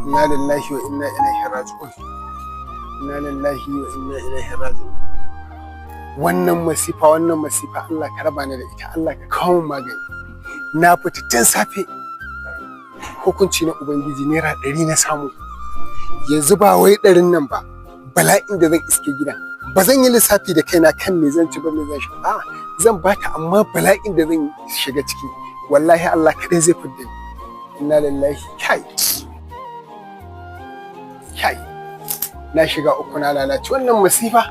Inna lillahi wa inna ilaihi raji'un. Inna lillahi wa inna ilaihi raji'un. Wannan masifa, wannan masifa, Allah ka raba ni da ita, Allah ka kawo min magani. Na fita tun safe, hukunci na Ubangiji, ₦100 na samu. Yanzu ba wai 100n nan ba, bala'in da zan iske gidan, ba zan yi lissafi da kaina kan me zan ci ba, me zan sha. A zan bata, amma bala'in da zan shiga ciki, wallahi Allah kaɗai zai fidda ni. Inna lillahi. Kai, kai, na shiga uku, na lalace. Wannan masifa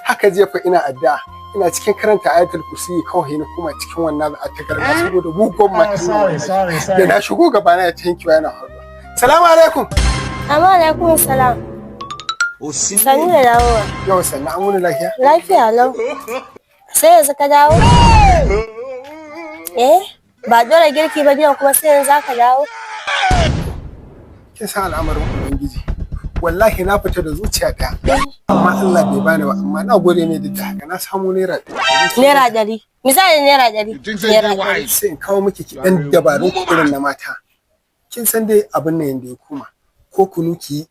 haka. Jefa ina addu'a, ina cikin karanta Ayatul Kursi, kawai na koma cikin wannan a ta garba saboda mugun matan nan wallahi. Da na shigo gaba na ya tankiwa yana faruwa. Salamu alaikum. Amma alaikum salam. Sannu da dawowa. Yau sannan, an wuni lafiya? Lafiya lau. Sai yanzu ka dawo? Eh? Ba dole girki ba gidan kuma sai yanzu ka dawo? Kin san al'amarin Ubangiji. Wallahi na fita da zuciya ɗaya, amma Allah bai bani ba, amma na gode mai duk da haka na samu ₦100. ₦100. Misali ₦100. ₦100. Sai in kawo miki ki ɗan dabarun ku irin na mata. Kin san dai abin nan yanda ya koma, ko kunu ki yi.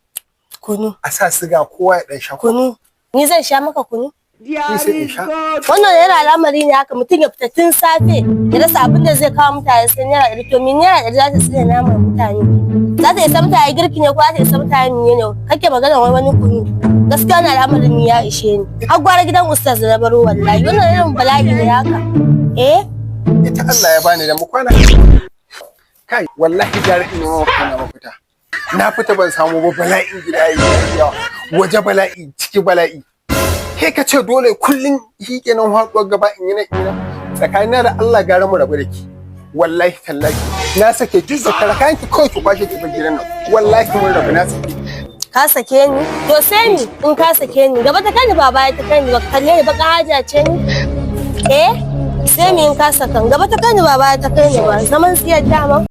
Kunu. A sa siga, kowa ya ɗan sha. Kunu. Ni zan sha maka kunu? Ni sai in sha. Wannan yana al'amari ne haka, mutum ya fita tun safe ya rasa abin da zai kawo mutane sai ₦100. To me ₦100 za ta tsina naman mutane? Za ta isa mutane girki ne ko za ta isa mutane ne ne? Kake magana wai wani kunu. Gaskiya wannan al'amarin ni ya ishe ni. Har gwara gidan ustaz da na baro wallahi. Wannan irin bala'i ne haka. Eh? Ita Allah ya bani da mu kwana. Kai, wallahi gara in nemo kaina mafita. Na fita ban samu ba, bala'in gida yayi yawa. Waje bala'i, ciki bala'i. Kai ka ce dole kullum shi kenan haɗuwar gaba in yi na in yi na. Tsakanina da Allah gara mu rabu da ki. Wallahi tallahi na sake ki, sakara kayan ki kawai ki kwashe ki bar gidan nan. Wallahi mun rabu, na sake ki. Ka sake ni? To sai ni in ka sake ni. Gaba ta kani ba baya ta kani ba, kalle ni baka haja ce ni. Eh? Sai mi in ka sakan gaba ta kani ba baya ta kani ba. Zaman tsiyar dama.